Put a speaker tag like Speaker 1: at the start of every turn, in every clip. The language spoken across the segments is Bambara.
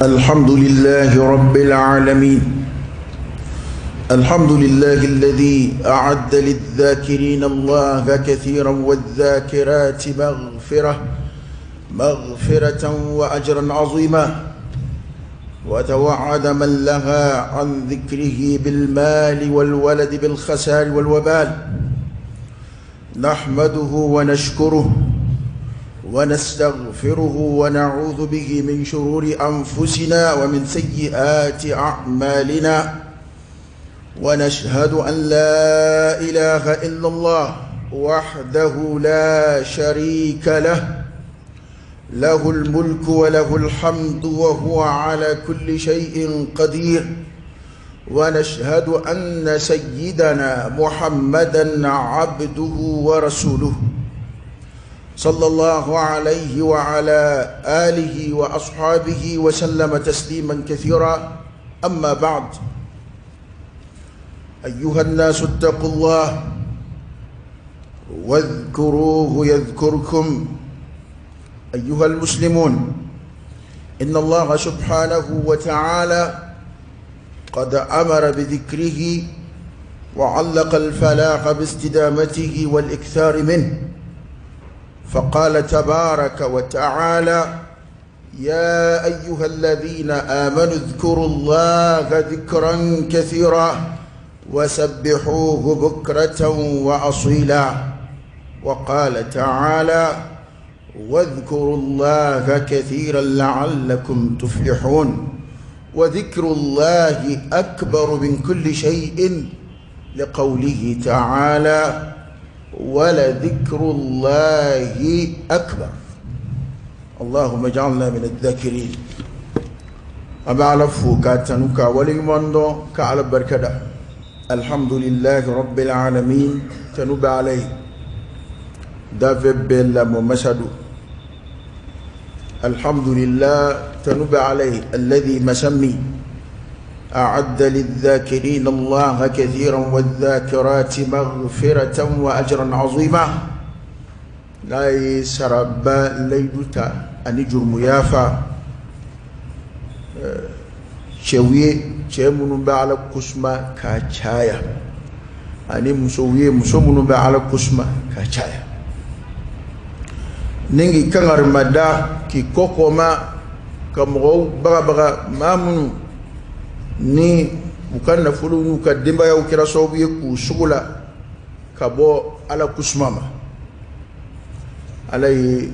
Speaker 1: الحمد لله رب العالمين الحمد لله الذي أعد للذاكرين الله كثيرا والذاكرات مغفرة مغفرة وأجرا عظيما وتوعد من لها عن ذكره بالمال والولد بالخسار والوبال نحمده ونشكره ونستغفره ونعوذ به من شرور أنفسنا ومن سيئات أعمالنا ونشهد أن لا إله إلا الله وحده لا شريك له له الملك وله الحمد وهو على كل شيء قدير ونشهد أن سيدنا محمدا عبده ورسوله صلى الله عليه وعلى آله وأصحابه وسلم تسليما كثيرا أما بعد أيها الناس اتقوا الله واذكروه يذكركم أيها المسلمون إن الله سبحانه وتعالى قد أمر بذكره وعلق الفلاح باستدامته والإكثار منه فقال تبارك وتعالى يا أيها الذين آمنوا اذكروا الله ذكرا كثيرا وسبحوه بكرة وأصيلا وقال تعالى واذكروا الله كثيرا لعلكم تفلحون وذكر الله أكبر من كل شيء لقوله تعالى ولذكر الله أكبر اللهم اجعلنا من الذاكرين an bɛ Ala fo k'a tanu k'a waleɲuman dɔn ka Ala barikada alhamdulilahi rabbil alamin tanu bɛ Ala ye dafɛn bɛɛ lamɔ masa don alhamdulillah tanu bɛ Ala ye alladhi masa min a'adda lidh-dhakirina Allaha kathiran wadh-dhakirati maghfiratan wa ajran 'azima n'a ye saraba layidu ta ani jurumu yafa cɛw ye cɛ minnu bɛ Ala kosuma ka caya ani musow ye muso minnu bɛ Ala kosuma ka caya ni k'i kangarimada k'i kɔkɔma ka mɔgɔw bagabaga maa minnu ni u ka nafolo n'u ka denbayaw kɛra sababu ye k'u sogo la ka bɔ Ala kosuma ma Ala ye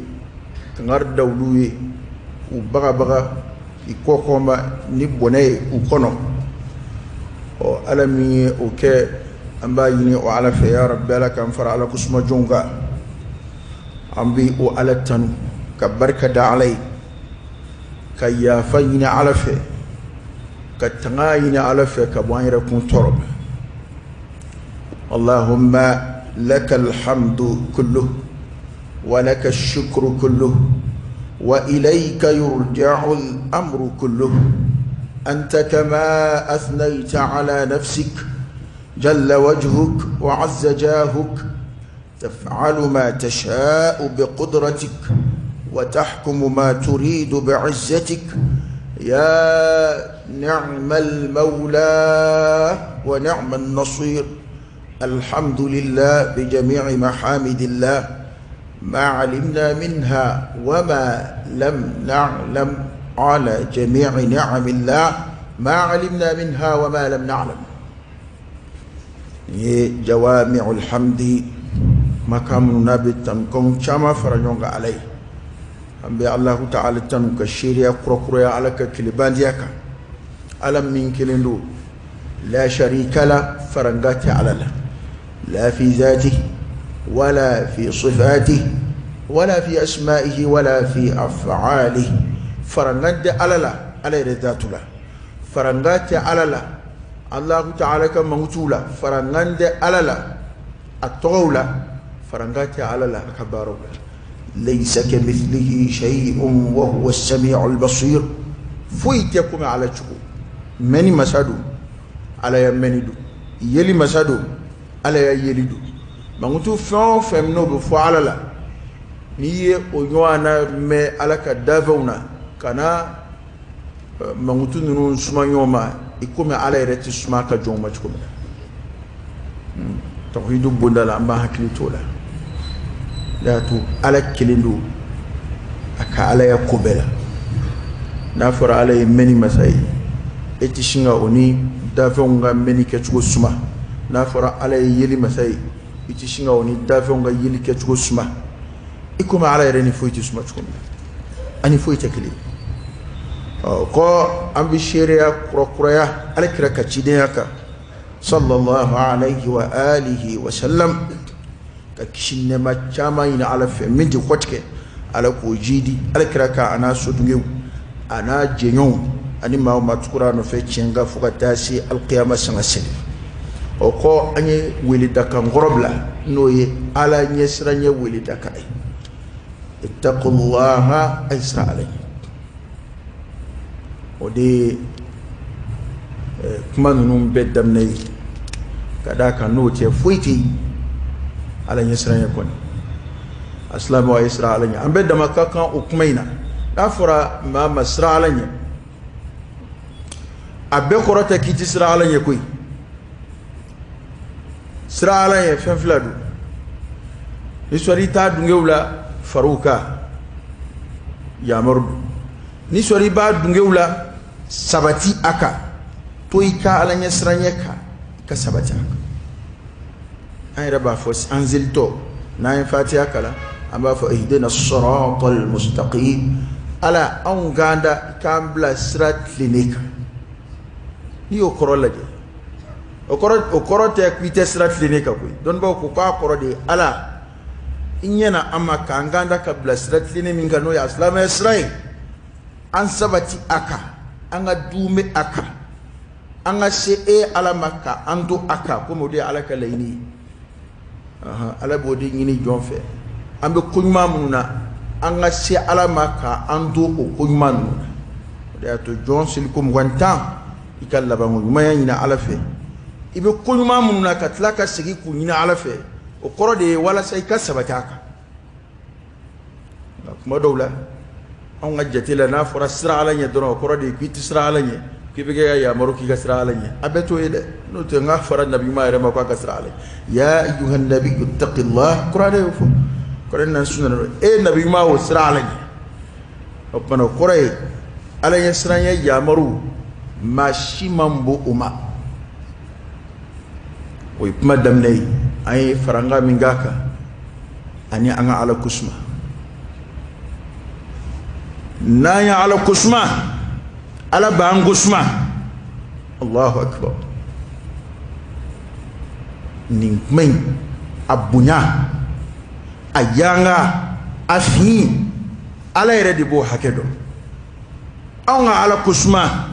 Speaker 1: kangari da olu ye u bagabaga i kɔkɔma ni bɔnɛ ye u kɔnɔ ɔ Ala min ye o kɛ an b'a ɲini o Ala fɛ ya Rabbi Ala k'an fara Ala kosuma jɔnw kan an bɛ o Ala tanu ka barika da Ala ye ka yafa ɲini Ala fɛ ka tanga ɲini Ala fɛ ka bɔ an yɛrɛ kun tɔɔrɔ ma اللهم لك الحمد كله ولك الشكر كله وإليك يرجع الأمر كله أنت كما أثنيت على نفسك جل وجهك وعز جاهك تفعل ما تشاء بقدرتك وتحكم ما تريد بعزتك يا نعم المولى ونعم النصير الحمد لله بجميع محامد الله ما علمنا منها وما لم نعلم على جميع نعم الله ما علمنا منها وما لم نعلم ye jawami'ul hamdi kumakan minnu n'a bɛ tanukɛnw caman fara ɲɔgɔn kan Ala ye an bɛ Alahu taala tanu ka seereya kurakuraya Ala ka kelenbandiya kan Ala min kelen don la sharika la farankan tɛ Ala la la fi zatihi wala fi sifatihi wala fi asma'ihi wala fi af'alihi farankan tɛ Ala la Ala yɛrɛ zatu la farankan tɛ Ala la Allahu ta'ala ka mankutuw la farankan tɛ Ala la a tɔgɔw la farankan tɛ Ala la a ka baaraw la laysa kamithlihi shay'un wa huwa as-sami'ul basir foyi tɛ komi Ala cogo mɛnni masa don Ala ya mɛnni don yeli masa don Ala ya yeli don mankutu fɛn o fɛn n'o bɛ fɔ Ala la n'i ye o ɲɔgɔnna mɛn Ala ka dafɛnw na kana Mankutu ninnu suma ɲɔgɔn ma i komi Ala yɛrɛ tɛ suma ka jɔnw ma cogo min na. Tawhidu bonda la, an b'an hakili t'o la. O y'a to Ala kelen don a ka Alaya ko bɛɛ la. N'a fɔra Ala ye mɛnni masa ye, e tɛ sin ka o ni dafɛnw ka mɛnni kɛcogo suma. N'a fɔra Ala ye yeli masa ye, i tɛ sin ka o ni dafɛnw ka yeli kɛcogo suma. I komi Ala yɛrɛ ni foyi tɛ suma cogo min na, ani foyi tɛ kelen ye. Ɔ kɔ, an bɛ seereya kurakuraya Ala kira ka cidenya kan, sallallahu alayhi wa alihi wa sallam, ka kisi nɛɛma caman ɲini Ala fɛ min tɛ kɔtigɛ. Ala k'o jidi Ala kira kan, a n'a sodenw, a n'a jɛɲɔgɔnw, ani maa o maa tugura a nɔfɛ tiɲɛ kan fo ka taa se alikiyama sanga seli. O kɔ, an ye weledakan kɔrɔ bila, n'o ye Ala ɲɛsiranɲɛ weledakan ye: ittaqullaha, a ye siran Ala ɲɛ. O de ye kuma ninnu bɛɛ daminɛ ye, ka d'a kan n'o tɛ foyi tɛ yen Ala ɲɛsiranɲɛ kɔni. A silamɛw, a ye siran Ala ɲɛ. An bɛɛ dama ka kan o kuma in na. N'a fɔra maa ma siran Ala ɲɛ, a bɛɛ kɔrɔ tɛ k'i tɛ siran Ala ɲɛ koyi. Siran Ala ɲɛ, fɛn fila don. Ni sɔrɔ i t'a dungew la, far'u kan, yamaru don. Ni sɔrɔ i b'a dungew la, sabati a kan. To i ka Ala ɲɛ siranɲɛ kan, i ka sabati a kan. An yɛrɛ b'a fɔ an selitɔ, n'an ye Fatiha kalan, an b'a fɔ: ihdina siratal mustaqim, Ala, anw k'an da k'an bila sira tilennen kan. N'i y'o kɔrɔ lajɛ, o kɔrɔ tɛ k'i tɛ sira tilennen kan koyi. Dɔnnibaw ko k'a kɔrɔ de ye: Ala, i ɲɛna an ma k'an k'an da ka bila sira tilennen min kan, n'o ye a silamɛya sira ye, an sabati a kan, an ka duumɛ a kan, an ka se e Ala ma ka an to a kan, komi o de ye Ala ka laɲini ye. Ala b'o de ɲini jɔn fɛ. An bɛ ko ɲuman minnu na, an ka se Ala ma ka an to o ko ɲuman ninnu na. O de y'a to jɔn seliko 20 10, i ka labanko ɲumanya ɲini Ala fɛ. I bɛ ko ɲuman minnu na, ka tila ka segin k'u ɲini Ala fɛ, o kɔrɔ de ye walasa i ka sabati a kan. Nka kuma dɔw la, anw ka jate la, n'a fɔra siran Ala ɲɛ dɔrɔn, o kɔrɔ de ye k'i tɛ siran Ala ɲɛ, k'i bɛ kɛ ka yamaru k'i ka siran Ala ɲɛ. A bɛɛ t'o ye dɛ. N'o tɛ, n k'a fɔra nabi ɲuman yɛrɛ ma k'a ka siran Ala ɲɛ: ya ayyuhan nabiyyu ittaqillah. Kuranɛ y'o fɔ, kuranɛ na sunna e nabi ɲuman, o siran Ala ɲɛ. O tuma, o kɔrɔ ye Ala ɲɛ siranɲɛ yamaru, maa si man bon o ma. O ye kuma daminɛ ye. An ye faranga min k'a kan, ani an ka Ala kosuma, n'an ye Ala kosuma, Ala b'an kosuma. Allahu akbar! Nin kuma in, a bonya, a yanga, a fin, Ala yɛrɛ de b'o hakɛ dɔn. Anw ka Ala kosuma,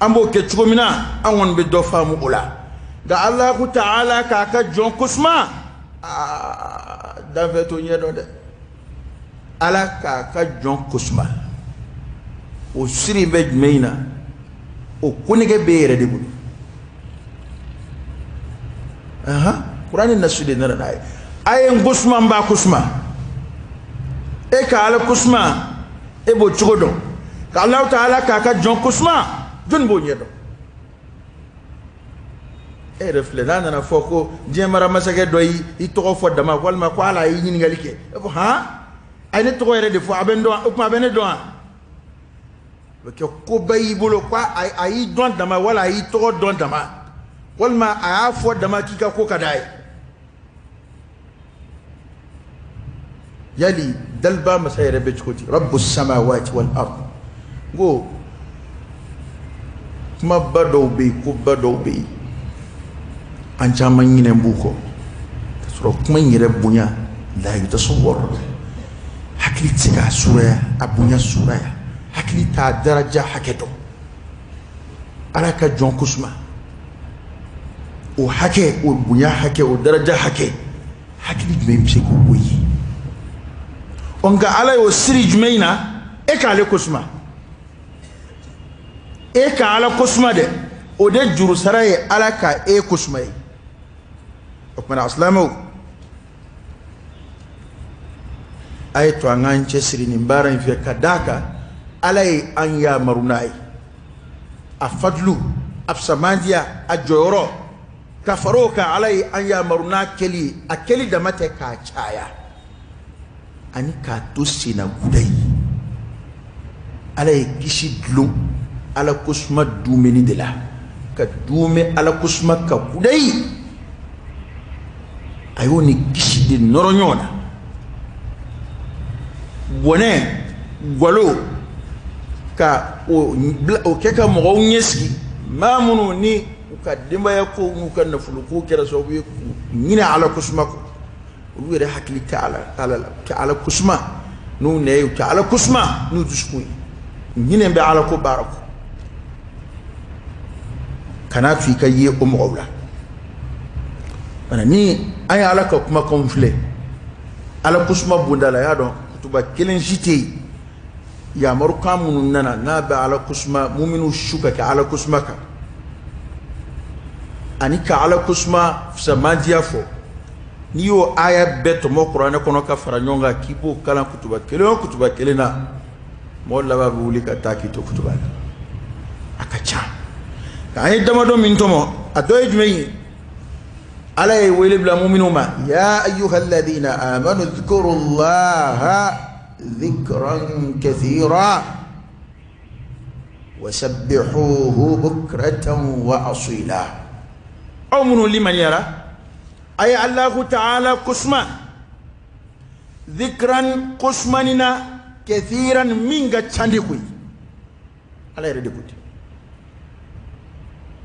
Speaker 1: an b'o kɛ cogo min na, an kɔni bɛ dɔ faamu o la. Nka Alahu taala k'a ka jɔn kosuma, aa, danfɛ t'o ɲɛ dɔn dɛ. Ala k'a ka jɔn kosuma, o siri bɛ jumɛn in na? O konɛgɛ b'e yɛrɛ de bolo. Ahan, kuranɛ nasu de nana n'a ye: a ye n kosuma, n b'a kosuma. E ka Ala kosuma, e b'o cogo dɔn. Ka Alahu taala k'a ka jɔn kosuma, jɔnni b'o ɲɛ dɔn? E yɛrɛ filɛ, n'a nana fɔ ko diɲɛ mara masakɛ dɔ y'i tɔgɔ fɔ dama, walima ko Ala y'i ɲininkali kɛ, e ko: han, a ye ne tɔgɔ yɛrɛ de fɔ, a bɛ n dɔn. O tuma, a bɛ ne dɔn wa? O bɛ kɛ koba y'i bolo ko a y'i dɔn dama, wala a y'i tɔgɔ dɔn dama, walima a y'a fɔ dama k'i ka ko ka d'a ye. Yali daliba masa yɛrɛ bɛ cogo di? Rabbu samawati wal ard. N ko kumaba dɔw bɛ yen, koba dɔw bɛ yen, an caman ɲinɛ b'u kɔ, ka sɔrɔ kuma in yɛrɛ bonya la yutasawwar, hakili tɛ se k'a suraya, a bonya suraya, hakili t'a daraja hakɛ dɔn. Ala ka jɔn kosuma, o hakɛ, o bonya hakɛ, o daraja hakɛ, hakili jumɛn bɛ se k'o bɔ yen? Ɔ, nka Ala y'o siri jumɛn in na? E k'ale kosuma, e ka Ala kosuma dɛ, o de jurusara ye Ala ka e kosuma ye. O kumana, silamɛw, a ye to an k'an cɛsiri nin baara in fɛ, ka d'a kan Ala ye an yamaru n'a ye. A fadulu, a fisamandiya, a jɔyɔrɔ, ka fara o kan, Ala ye an yamaru n'a kɛli ye. A kɛli dama tɛ, k'a caya ani k'a to senna kudayi. Ala ye kisi dulon Ala kosuma dumuni de la, ka duumɛ Ala kosuma ka kudayi. A y'o ni kisi de nɔrɔ ɲɔgɔn na. Bɔnɛ gwalo ka o kɛ ka mɔgɔw ɲɛsigi, maa minnu ni u ka denbaya ko n'u ka nafolo ko kɛra sababu ye k'u ɲinɛ Ala kosuma kɔ, olu yɛrɛ hakili tɛ Ala la, u tɛ Ala kosuma n'u nɛ ye, u tɛ Ala kosuma n'u dusukun ye, u ɲinɛ bɛ Ala ko baara kɔ. Kana to i ka ye o mɔgɔw la. Bana ni an ye Ala ka kumakanw filɛ Ala kosuma bonda la, y'a dɔn kutuba kelen si tɛ yen, yamarukan minnu nana n'a bɛ Ala kosuma, muminu su ka kɛ Ala kosuma kan ani ka Ala kosuma fisamandiya fɔ, n'i y'o aya bɛɛ tɔmɔ kuranɛ kɔnɔ ka fara ɲɔgɔn kan k'i b'o kalan kutuba kelen o kutuba kelen na, mɔgɔ laban bɛ wuli ka taa k'i to kutuba la. A ka ca. Nka an ye damadɔ min tɔmɔ, a dɔ ye jumɛn ye? Ala ye wele bila muminu ma: ya ayyuhalladhina amanu dhkurullaha dhikran kathira wasabbihuhu bukratan wa asila. Aw minnu limaniyara, a ye Allahu ta'ala kosuma dhikran, kosumani na, kathiran, min ka ca de koyi. Ala yɛrɛ de ko ten,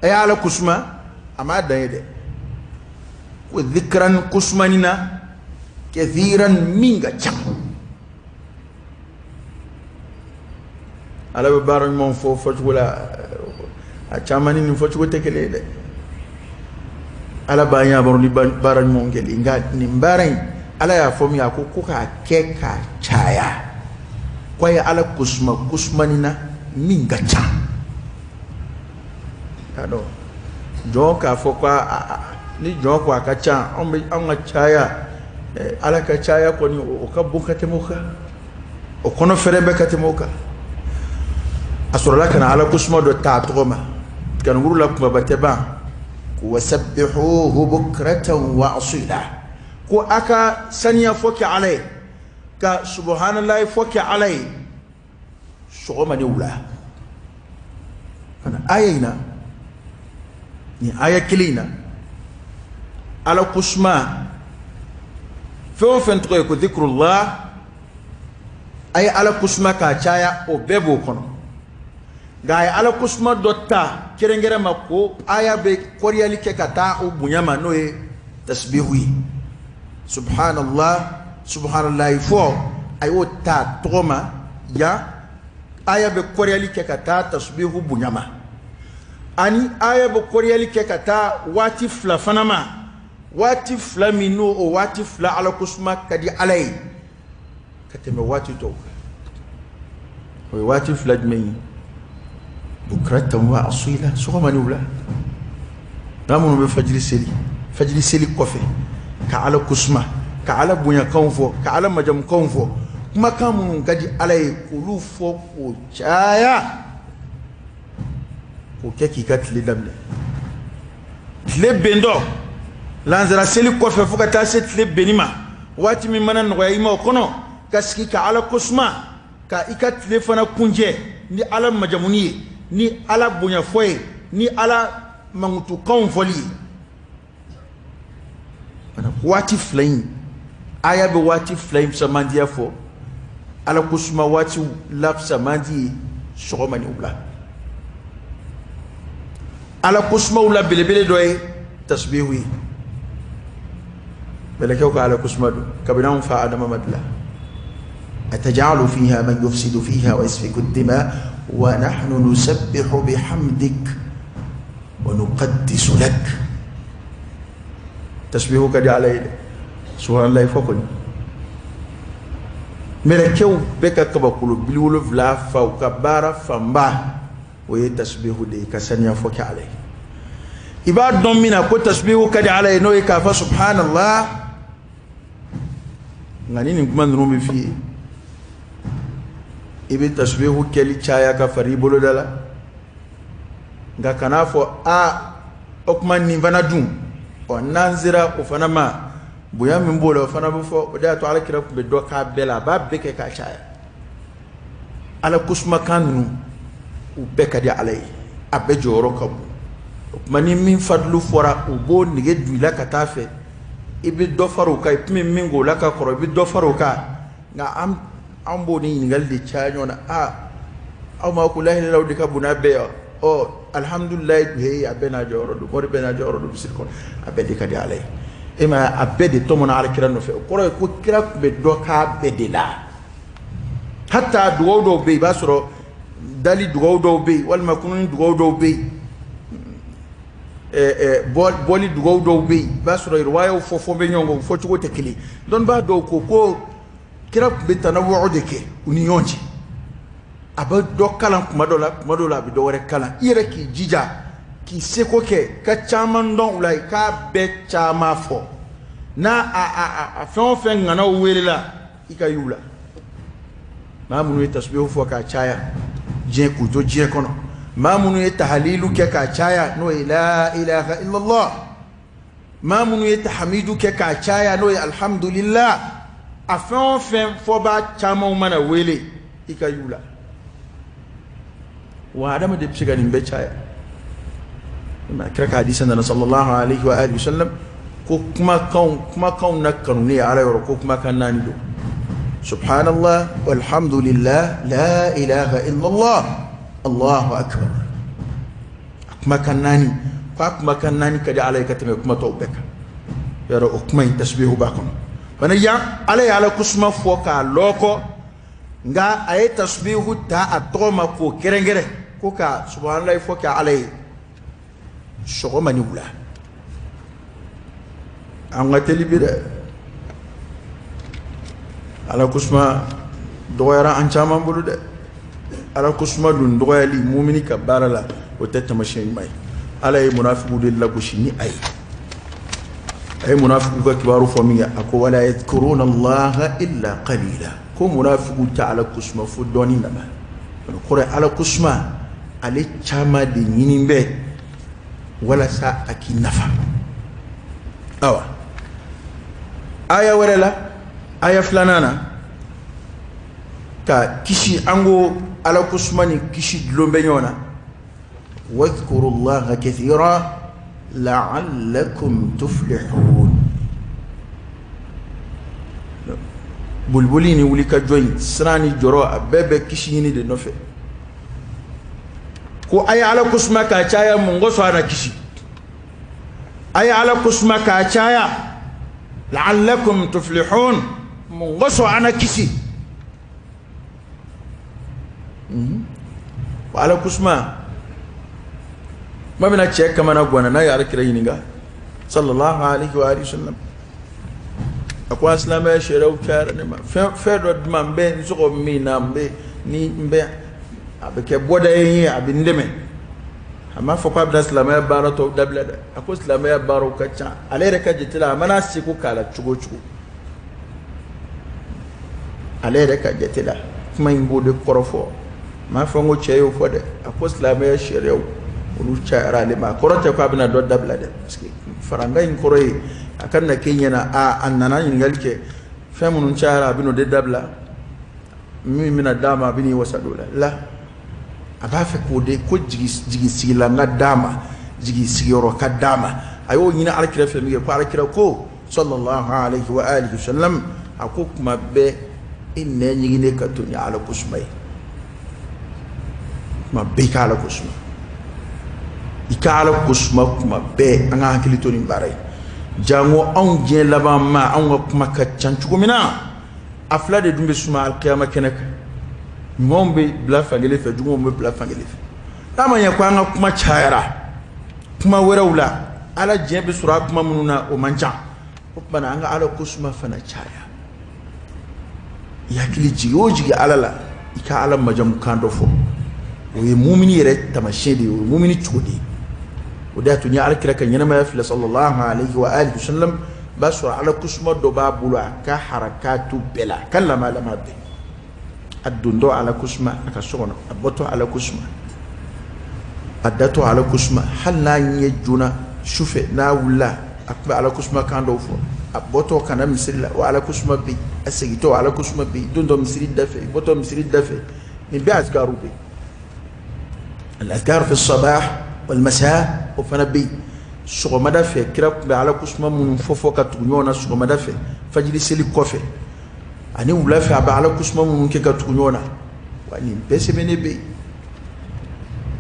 Speaker 1: a ye Ala kosuma. A m'a dan ye dɛ, ko dhikran, kosumani na, kathiran, min ka ca. Ala bɛ baara ɲuman fɔ fɔcogo la, a caman ni nin fɔcogo tɛ kelen ye dɛ. Ala b'an yamaru ni baara ɲuman kɛli, nka nin baara in, Ala y'a fɔ min, a ko ko k'a kɛ k'a caya, ko a ye Ala kosuma kosumani na min ka ca. Y'a dɔn, jɔn k'a fɔ ko ni jɔn ko a ka ca, anw bɛ anw ka caya, Ala ka caya kɔni, o ka bon ka tɛmɛ o kan, o kɔnɔ fɛrɛ bɛ ka tɛmɛ o kan. A sɔrɔla ka na Ala kosuma dɔ ta a tɔgɔ ma, gankuru la kumaba tɛ ban, ko wasabbihuhu bukratan wa asila, ko a ka saniya fɔ kɛ Ala ye, ka subhanallahi fɔ kɛ Ala ye sɔgɔma ni wula fana. Aya in na, nin aya kelen in na, Ala kosuma fɛn o fɛn tɔgɔ ye ko dhikrullah, a ye Ala kosuma k'a caya, o bɛɛ b'o kɔnɔ. Nka a ye Ala kosuma dɔ ta kɛrɛnkɛrɛn ma, ko aya bɛ kɔriyali kɛ ka taa o bonya ma, n'o ye tasbihu ye, subhanallah, subhanallahi fɔ. A y'o ta tɔgɔ ma yan, aya bɛ kɔriyali kɛ ka taa tasbihu bonya ma, ani aya bɛ kɔriyali kɛ ka taa waati fila fana ma, waati fila min n'o o waati fila Ala kosuma ka di Ala ye ka tɛmɛ waati tɔw kan. O ye waati fila jumɛn ye? Bukratan wa asila, sɔgɔma ni wula. N'a minnu bɛ fajiri seli, fajiri seli kɔfɛ ka Ala kosuma, ka Ala bonyakanw fɔ, ka Ala majamukanw fɔ, kumakan minnu ka di Ala ye, k'olu fɔ k'o caya, k'o kɛ k'i ka tile daminɛ. Tile bentɔ lansara seli kɔfɛ fo ka taa se tile benni ma, waati min mana nɔgɔya i ma o kɔnɔ, ka sigi ka Ala kosuma, ka i ka tile fana kuncɛ ni Ala majamuni ye, ni Ala bonyafɔ ye, ni Ala mankutukanw fɔli ye. Waati fila in, aya bɛ waati fila in fisamandiya fɔ. Ala kosuma waatiw la fisamandi ye sɔgɔma ni wula. Ala kosumaw la belebele dɔ ye tasbihu ye. Mɛlɛkɛw ka Ala kosuma don kabini anw fa Adama ma dilan. Atajalu fiha man yufsidu fiha wa yasfiku dima wa nahnu nusabbihu bihamdik wa nuqaddisu lak. Tasbihu ka di Ala ye dɛ, subhanallahi fɔ kɔni. Mɛlɛkɛw bɛ ka kabakolo 70 fa, u ka baara fanba o ye tasbihu de ye, ka saniya fɔ kɛ Ala ye. I b'a dɔn min na ko tasbihu ka di Ala ye, n'o ye k'a fɔ subhanallah. Nka ni nin kuma ninnu bɛ f'i ye, i bɛ tasbihu kɛli caya ka fara i boloda la. Nka kan'a fɔ aa o tuma nin fana dun, ɔ n'an sera o fana ma, bonya min b'o la o fana bɛ fɔ. O de y'a to ala kira tun bɛ dɔ k'a bɛɛ la, a b'a bɛɛ kɛ k'a caya. Ala kosumakan ninnu u bɛɛ ka di ala ye, a bɛɛ jɔyɔrɔ ka bon. O tuma ni min fadulu fɔra, u b'o nege don i la ka taa fɛ, i bɛ dɔ fara o kan. I tun bɛ min k'o la ka kɔrɔ, i bɛ dɔ fara o kan. Nka an b'o ni ɲininkali de caya ɲɔgɔn na. Aa aw ma ko layilaw de ka bon n'a bɛɛ ye. Ɔ alihamudulilayi, he, a bɛɛ n'a jɔyɔrɔ don, kɔri bɛɛ n'a jɔyɔrɔ don misiri kɔnɔ, a bɛɛ de ka di ala ye. E ma a bɛɛ de tɔmɔna ala kira nɔfɛ. O kɔrɔ ye ko kira tun bɛ dɔ k'a bɛɛ de la. Hata dugawu dɔw bɛ yen, i b'a sɔrɔ dali dugawu dɔw bɛ yen, walima kununi dugawu dɔw bɛ yen, bɔli dugawu dɔw bɛ yen, i b'a sɔrɔ riwayaw fɔ fɔ bɛ ɲɔgɔn kɔ, fɔcogo tɛ kelen. Dɔnnibaa dɔw ko ko kira tun bɛ tanawuw de kɛ u ni ɲɔgɔn cɛ. A bɛ dɔ kalan kuma dɔ la, kuma dɔ la a bɛ dɔ wɛrɛ kalan. I yɛrɛ k'i jija k'i seko kɛ ka caman dɔn u la, i k'a bɛɛ caman fɔ. N'a a fɛn o fɛn ŋanaw welela, i ka y'u la. Maa minnu ye tasbihu fɔ k'a caya diɲɛ, k'u to diɲɛ kɔnɔ, maa minnu ye tahalilu kɛ k'a caya, n'o ye la ilaha illallah, maa minnu ye tahamidu kɛ k'a caya, n'o ye alhamdulillah, a fɛn o fɛn fɔbaa camanw mana wele, i ka y'u la. Wa adamaden bɛ se ka nin bɛɛ caya. Kira ka hadisa nana sallallahu alaihi wa alihi wasallam ko kumakanw na kanuni ye ala yɔrɔ, ko kumakan naani don: subhanallah walhamdulillah la ilaha illallah allahu akbar. A kumakan naani, k'a kumakan naani ka di ala ye ka tɛmɛ kuma tɔw bɛɛ kan. Yɔrɔ o kuma in tasbihu b'a kɔnɔ fana. Yan ala ye ala kusuma fɔ k'a lɔkɔ, nka a ye tasbihu ta a tɔgɔ ma k'o kɛrɛnkɛrɛn, ko ka subhanallahi fɔ kɛ ala ye sɔgɔma ni wula. An ka teli bi dɛ, ala kusuma dɔgɔyara an caman bolo dɛ. Ala kusuma dun dɔgɔyali mumini ka baara la, o tɛ taamasiyɛn ɲuman ye. Ala ye munafigiw de lagosi ni a ye. A ye munafigiw ka kibaru fɔ min kɛ, a ko wala yadhkuruna allaha illa qalila, ko munafigiw tɛ ala kusuma fo dɔɔnin dama. O kɔrɔ ye ala kusuma ale caman de ɲini bɛ walasa a k'i nafa. Awa, aya wɛrɛ la, aya filanan na, ka kisi, an ko ala kusuma ni kisi dulon bɛ ɲɔgɔn na: wadhkuru allaha kathira la'allakum tuflihun. Boliboli ni wulikajɔ in, siran ni jɔrɔ, a bɛɛ bɛ kisi ɲini de nɔfɛ. Ko a ye ala kusuma k'a caya, mun kosɔn a na kisi? A ye ala kusuma k'a caya, la'allakum tuflihun, mun kosɔn a na kisi? Wa ala kusuma tuma min na cɛ kamana ganna, n'a ye ala kira ɲininka sallallahu alaihi wa alihi wasallam, a ko an silamɛya sariyaw cayara ne ma, fɛn dɔ di ma, n bɛ n sɔgɔ min na, n bɛ ni n bɛ a bɛ kɛ bɔda ye n ye, a bɛ n dɛmɛ. A m'a fɔ k'a bɛna silamɛya baara tɔw dabila dɛ. A ko silamɛya baaraw ka ca, ale yɛrɛ ka jate la, a mana seko k'a la cogo o cogo, ale yɛrɛ ka jate la, kuma in b'o de kɔrɔ fɔ. N m'a fɔ n ko cɛ y'o fɔ dɛ. A ko silamɛya sariyaw olu cayara ale ma. A kɔrɔ tɛ k'a bɛna dɔ dabila dɛ, parce que faranga in kɔrɔ ye a ka na k'e ɲɛna a nana ɲininkali kɛ, fɛn minnu cayara a bɛn'o de dabila, min bɛna d'a ma a bɛn'i wasa don o la. A b'a fɛ k'o de ko jigi sigilan ka d'a ma, jigi sigiyɔrɔ ka d'a ma. A y'o ɲini alakira fɛ min kɛ, ko alakira ko sallallahu alaihi wa alihi wasallam, a ko kuma bɛɛ i nɛn ɲiginnen ka to ni ala kosuma ye, kuma bɛɛ i ka ala kosuma, i ka ala kosuma kuma bɛɛ. An ka hakili to nin baara ye, janko anw diɲɛ laban ma, anw ka kuma ka ca cogo min na. A fila de dun bɛ suma alikiyama kɛnɛ kan: ɲumanw bɛ bila fankelen fɛ, jugumanw bɛ bila fankelen fɛ. N'a ma ɲɛ ko an ka kuma cayara kuma wɛrɛw la, ala diɲɛ bɛ sɔrɔ a kuma minnu na, o man ca. O tuma na an ka ala kosuma fana caya. I hakili jigi o jigi ala la, i ka ala majamu kan dɔ fɔ, o ye mumini yɛrɛ taamasiyɛn de ye, o ye mumini cogo de ye. O de y'a to ni ala kira ka ɲɛnamaya filɛ sallallahu alaihi wa alihi wasallam, b'a sɔrɔ ala kusuma dɔ b'a bolo a ka harakatu bɛɛ la, a ka lama lama bɛɛ. A dontɔ ala kusuma a ka so kɔnɔ, a bɔtɔ ala kusuma. A datɔ Ala ko suma, hali n'a ɲɛ joona sufɛ, n'a wulila, a tun bɛ Ala ko suma kan dɔw fɔ. A bɔtɔ ka na misiri la, o Ala ko suma bɛ yen. A segintɔ, Ala ko suma bɛ yen. Don dɔ misiri da fɛ, bɔtɔ misiri da fɛ, nin bɛɛ azikaru bɛ yen. Al-azkar fi sabah wal masa, o fana bɛ yen. Sɔgɔmada fɛ, kira tun bɛ Ala ko suma minnu fɔ fɔ ka tugu ɲɔgɔn na sɔgɔmada fɛ fajiri seli kɔfɛ, ani wula fɛ a bɛ Ala ko suma minnu kɛ ka tugu ɲɔgɔn na. Wa nin bɛɛ sɛbɛnnen bɛ yen,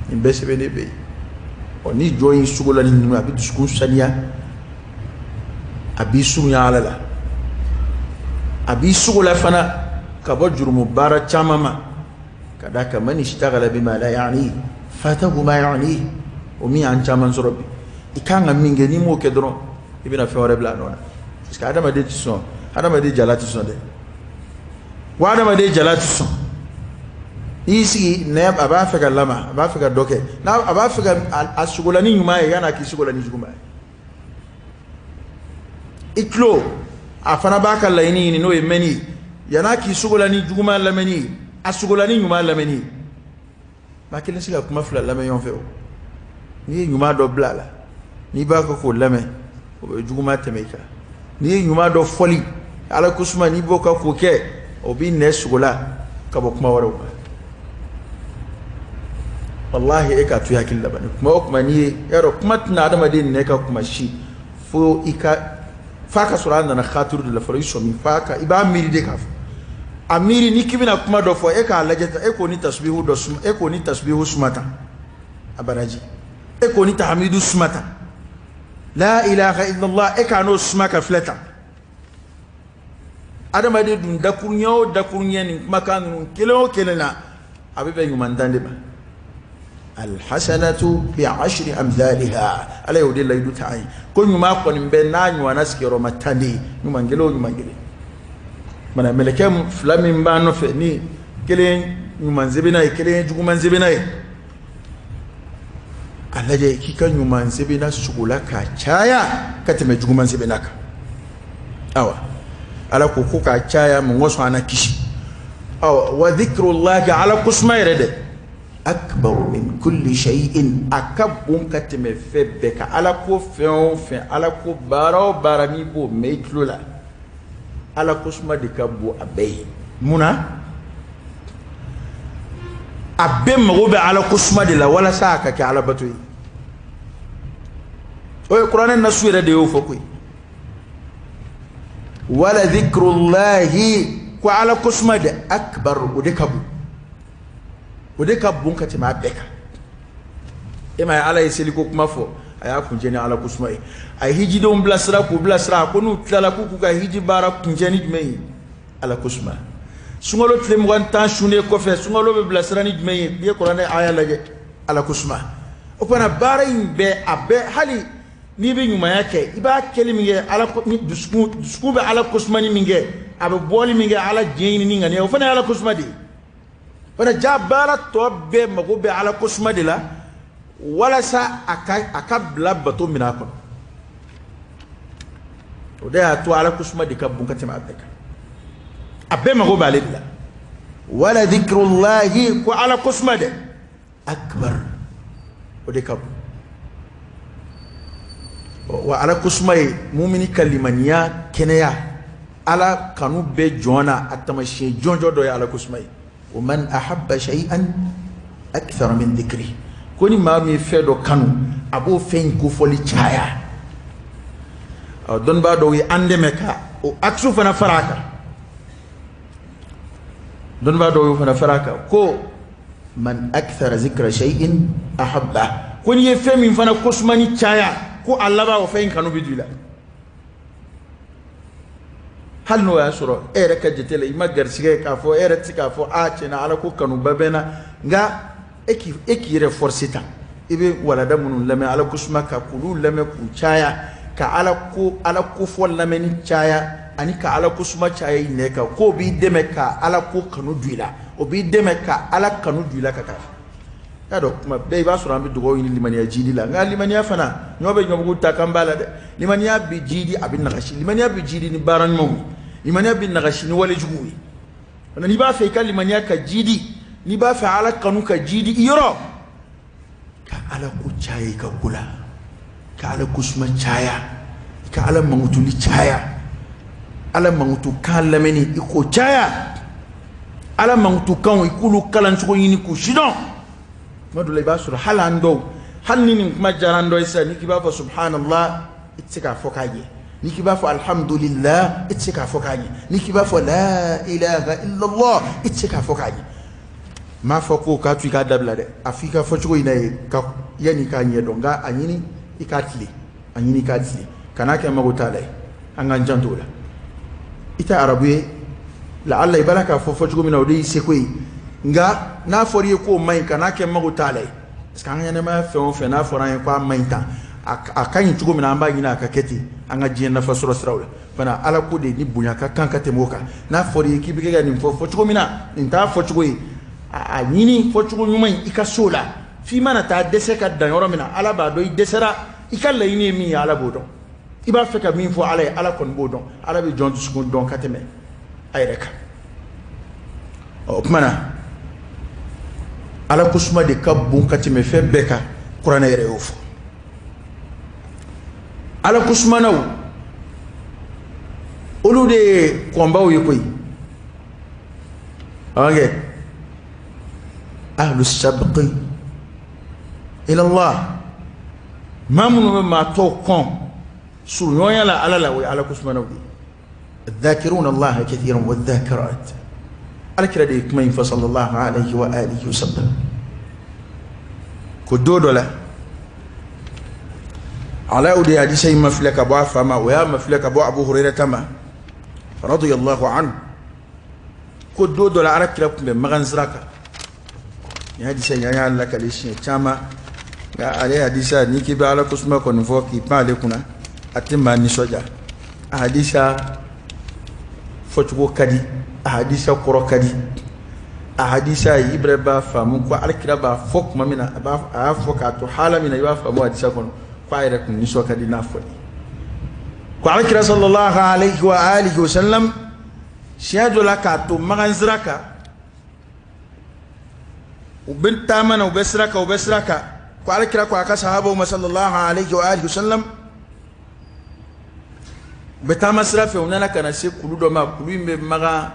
Speaker 1: nin bɛɛ sɛbɛnnen bɛ yen. Ɔ, ni jɔn y'i sogo la ni ninnu, a bɛ dusukun saniya, a b'i surunya Ala la, a b'i sogo la fana ka bɔ jurumu baara caman ma. Ka d'a kan, man ishtaghala bima la ya'ni fatahu ma ya'ni. O min y'an caman sɔrɔ bi, i kan ka min kɛ, n'i m'o kɛ dɔrɔn, i bɛna fɛn wɛrɛ bila a nɔ na, parce que adamaden tɛ sɔn, adamaden jala tɛ sɔn dɛ. Wa adamaden jala tɛ sɔn. N'i y'i sigi nɛ, a b'a fɛ ka lama, a b'a fɛ ka dɔ kɛ, n'a a b'a fɛ ka a sogola ni ɲuman ye, yan'a k'i sogola ni juguman ye. I tulo, a fana b'a ka laɲini ɲini, n'o ye mɛnni ye, yan'a k'i sogola ni juguman lamɛnni ye, a sogola ni ɲuman lamɛnni ye. Maa kelen se ka kuma fila lamɛn ɲɔgɔn fɛ. O n'i ye ɲuman dɔ bila a la, n'i b'a kɛ k'o lamɛn, o bɛ juguman tɛmɛ i kan. N'i ye ɲuman dɔ fɔli Ala ko suma, n'i b'o kan k'o kɛ, o b'i nɛ sogola ka bɔ kuma wɛrɛw ma. Walahi, e k'a to i hakili la bani, kuma o kuma n'i ye, yarɔ, kuma tɛna adamaden nɛ ka kuma si fo i ka f'a ka sɔrɔ a nana xaatiru de la fɔlɔ. I sɔmi f'a ka, i b'a miiri de k'a fɔ. A miiri ni k'i bɛna kuma dɔ fɔ, e k'a lajɛ tan, e k'o ni tasubihu dɔ suma, e k'o ni tasubihu suma tan, a baraji, e k'o ni tahamidu suma tan, la ilaha illallah, e k'a n'o suma ka filɛ tan. Adamaden dun, dakuruɲɛ o dakuruɲɛ, nin kumakan ninnu kelen o kelen na, a bɛ bɛn ɲuman tan de ma. Alhasanatu bi ashri amthaliha, Ala y'o de layidu ta an ye ko ɲuman kɔni bɛ n'a ɲɔgɔnna sigiyɔrɔma 10 de ye, ɲuman kelen o ɲuman kelen. Mana mɛlɛkɛ fila min b'an nɔfɛ, ni kelen ɲuman sɛbɛnna ye, kelen ye juguman sɛbɛnna ye, a lajɛ k'i ka ɲuman sɛbɛnna sogola k'a caya ka tɛmɛ juguman sɛbɛnna kan. Awa, Ala ko ko k'a caya, mun kosɔn? An na kisi. Awa, wa dhikrullahi, Ala ko suma yɛrɛ dɛ, akbar min kulli shay'in, a ka bon ka tɛmɛ fɛn bɛɛ kan. Ala ko fɛn o fɛn, Ala ko baara o baara, n'i b'o mɛn i tulo la, Ala ko suma de ka bon a bɛɛ ye. Mun na? A bɛɛ mago bɛ Ala ko suma de la walasa a ka kɛ Ala bato ye. O ye kuranɛ nasu yɛrɛ de y'o fɔ koyi. Wala dhikrullahi, ko Ala ko suma de, akbar, o de ka bon, o de ka bon ka tɛmɛ a bɛɛ kan. E ma ye, Ala ye seliko kuma fɔ, a y'a kuncɛ ni Ala ko suma ye. A ye hijidenw bilasira, k'u bilasira, a ko n'u tilala, k'u k'u ka hiji baara kuncɛ ni jumɛn ye? Ala ko suma. Sunkalo tile 20 sunnen kɔfɛ, sunkalo bɛ bilasira ni jumɛn ye? N'i ye kuranɛ aya lajɛ, Ala ko suma. O fana baara in bɛɛ, a bɛɛ, hali n'i bɛ ɲumanya kɛ, i b'a kɛli min kɛ Ala ko ni dusukun bɛ Ala ko suma ni min kɛ, a bɛ bɔli min kɛ Ala diɲɛ ɲini ni ŋaniya, o fana ye Ala ko suma de ye fana. Ja baara tɔ bɛɛ mago bɛ Ala ko suma de la walasa a ka bila bato minɛ a kɔnɔ. O de y'a to Ala ko suma de ka bon ka tɛmɛ a bɛɛ kan. A bɛɛ mago b'ale de la. Wala dhikrullahi, ko Ala ko suma dɛ, akbar, o de ka bon. Wa Ala ko suma ye mumini ka limaniya kɛnɛya. Ala kanu bɛ jɔn na, a taamasiyɛn jɔnjɔn dɔ ye Ala ko suma ye. Wa man ahabba shay'an akthar min dhikri, ko ni maa min ye fɛn dɔ kanu, a b'o fɛn in kofɔli caya. Ɔ, dɔnnibaa dɔw ye an dɛmɛ ka o axe fana fara a kan. Dɔnnibaa dɔw y'o fana fara a kan ko man akthara zikra shay'in ahabba, ko n'i ye fɛn min fana kosumani caya, ko a laban o fɛn in kanu bɛ don i la, hali n'o y'a sɔrɔ e yɛrɛ ka jate la, i ma garisɛgɛ k'a fɔ e yɛrɛ tɛ se k'a fɔ a tiɲɛna Ala ko kanuba bɛ n na. Nka e k'i yɛrɛ forcer tan, i bɛ walada minnu lamɛn Ala ko suma kan, k'olu lamɛn k'u caya, ka Ala ko fɔ lamɛnni caya, ani ka Ala ko suma caya i nɛ kan, k'o b'i dɛmɛ ka Ala ko kanu don i la, o b'i dɛmɛ ka Ala kanu don i la ka taa fɛ. Y'a dɔn, kuma bɛɛ i b'a sɔrɔ an bɛ dugawu ɲini limaniya jidi la. Nka limaniya fana, ɲɔ bɛ ɲɔbugu ta kan b'a la dɛ. Limaniya bɛ jidi, a bɛ nagasi. Limaniya bɛ jidi ni baara ɲumanw ye, limaniya bɛ nagasi ni wale juguw ye. N'i b'a fɛ i ka limaniya ka jidi, n'i b'a fɛ Ala kanu ka jidi i yɔrɔ, Ka Ala ko caya i ka ko la, ka Ala ko suma caya, i ka Ala mankutuli caya, Ala mankutu kan lamɛnni i k'o caya, Ala mankutu kanw i k'olu kalancogo ɲini k'u sidɔn. Tuma dɔ la i b'a sɔrɔ hali an dɔw, hali ni nin kuma diyara an dɔ ye sisan, n'i k'i b'a fɔ subhanallah, i tɛ se k'a fɔ k'a ɲɛ. N'i k'i b'a fɔ alhamdulillah, i tɛ se k'a fɔ k'a ɲɛ. N'i k'i b'a fɔ la ilaha illallah, i tɛ se k'a fɔ k'a ɲɛ. N m'a fɔ ko k'a to i k'a dabila dɛ, a fɔ i ka fɔcogo in na ye ka yanni i k'a ɲɛ dɔn, nka a ɲini i k'a tilen, a ɲini i k'a tilen, kan'a kɛ mago t'a la ye. An k'an janto o la. I tɛ arabu ye, laala i b'a la k'a fɔ fɔcogo min na o de y'i seko ye, nka n'a fɔra i ye k'o man ɲi, kan'a kɛ mago t'a la ye. Parce que an ka ɲɛnamaya fɛn o fɛn n'a fɔra an ye k'a man ɲi tan, a ka ɲi cogo min na, an b'a ɲini a ka kɛ ten an ka diɲɛ nafa sɔrɔ siraw la. Fana Ala ko de ni bonya ka kan ka tɛmɛ o kan. N'a fɔra i ye k'i bɛ kɛ ka nin fɔ fɔcogo min na, nin t'a fɔcogo ye, a ɲini fɔcogo ɲuman in i ka so la. F'i mana taa dɛsɛ ka dan yɔrɔ min na, Ala b'a dɔn i dɛsɛra, i ka laɲini ye min ye, Ala b'o dɔn. I b'a fɛ ka min fɔ Ala ye, Ala kɔni b'o dɔn. Ala bɛ jɔn dusukun dɔn ka tɛmɛ a yɛrɛ kan. Ɔ, o tuma na Ala ko suma de ka bon ka tɛmɛ fɛn bɛɛ kan. Kuranɛ yɛrɛ y'o fɔ. Ala ko sumanaw, olu de ye kɔnbaw ye koyi. Ok, ahlu sabqi ila Allah, maa minnu bɛ maa tɔw kɔn suruɲɔgɔnya la Ala la, o ye Ala ko sumanaw de ye. الذاكرون الله كثيرا والذاكرات. Ala kira de ye kuma in fɔ sallallahu alayhi wa alihi wa sallam, ko don dɔ la, ala o de ye hadisa in mafilɛ ka bɔ a fa ma, o y'a mafilɛ ka bɔ Abu Hurairata ma radiyallahu anhu, ko don dɔ la ala kira tun bɛ magan sira kan. Nin hadisa in, an y'a lakale siɲɛ caman, nka ale hadisa, n'i k'i bɛ Ala ko suma kɔni fɔ k'i pan ale kunna, a tɛ maa nisɔndiya. A hadisa fɔcogo ka di, a hadisa kɔrɔ ka di, a hadisa i yɛrɛ b'a faamu ko ala kira b'a fɔ tuma min na, a b'a a y'a fɔ k'a to hala min na, i b'a faamu hadisa kɔnɔ ko a yɛrɛ kun nisɔn ka di n'a fɔli. Ko ala kira sallallahu alayhi wa alihi wa sallam, siɲɛ dɔ la k'a to magan sira kan, u bɛ taama na, u bɛ sira kan, u bɛ sira kan, ko ala kira ko a ka sahabaw ma sallallahu alayhi wa alihi wa sallam, u bɛ taama sira fɛ, u nana ka na se kulu dɔ ma. Kulu in bɛ magan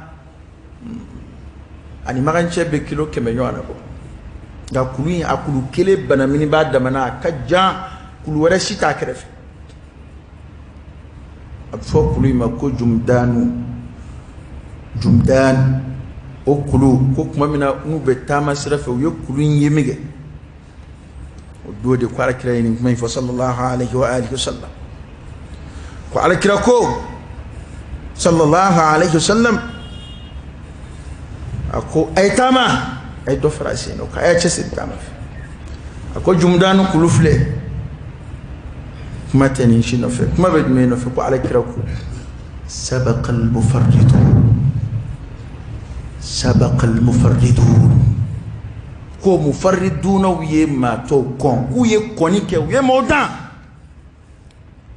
Speaker 1: ani magan cɛ bɛ kilo 100 ɲɔgɔn na bɔ, nka kulu in, a kulu kelen banamini b'a damana, a ka jan, kulu wɛrɛ si t'a kɛrɛfɛ. A bɛ fɔ kulu in ma ko jumudanu, jumudan. O kulu, ko tuma min na n'u bɛ taama sira fɛ, u ye kulu in ye min kɛ, o don de ko ala kira ye nin kuma in fɔ sallallahu alayhi wa alihi wa sallam. Ko ala kira ko sallallahu alayhi wa sallam, a ko a ye taama, a ye dɔ fara a sen kan, a y'a cɛsiri taama fɛ. A ko jumudanu kulu filɛ, kuma tɛ nin si nɔfɛ, kuma bɛ jumɛn nɔfɛ? Ko ala kira ko sabaqa al-mufarridun, sabaqa al-mufarridun, ko mufarridunaw ye maa tɔw kɔn, k'u ye kɔnni kɛ, u ye maaw dan.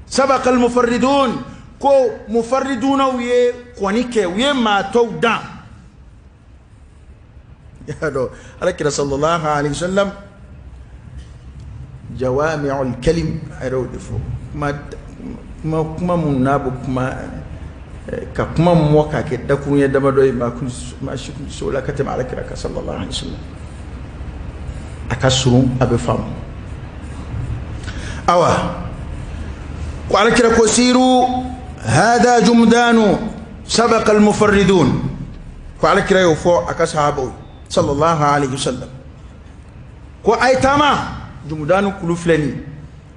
Speaker 1: Sabaqa al-mufarridun, ko mufarridunaw ye kɔnni kɛ, u ye maa tɔw dan. Ya dɔn ala kira sallallahu alayhi wa sallam, jawami'ul kalim, a yɛrɛ y'o de fɔ. Kuma kuma kuma minnu n'a bɛ kuma ka kuma mɔ k'a kɛ dakuruɲɛ damadɔ ye, maa kun maa si kun tɛ se o la ka tɛmɛ ala kira kan sallallahu alayhi wa sallam. A ka surun, a bɛ faamu. Awa, ko ala kira ko siru hada jumdanu sabaqa al-mufarridun. Ko ala kira y'o fɔ a ka sahabaw sallallahu alayhi wa sallam, ko a ye taama, jumudanu kulu filɛ nin ye.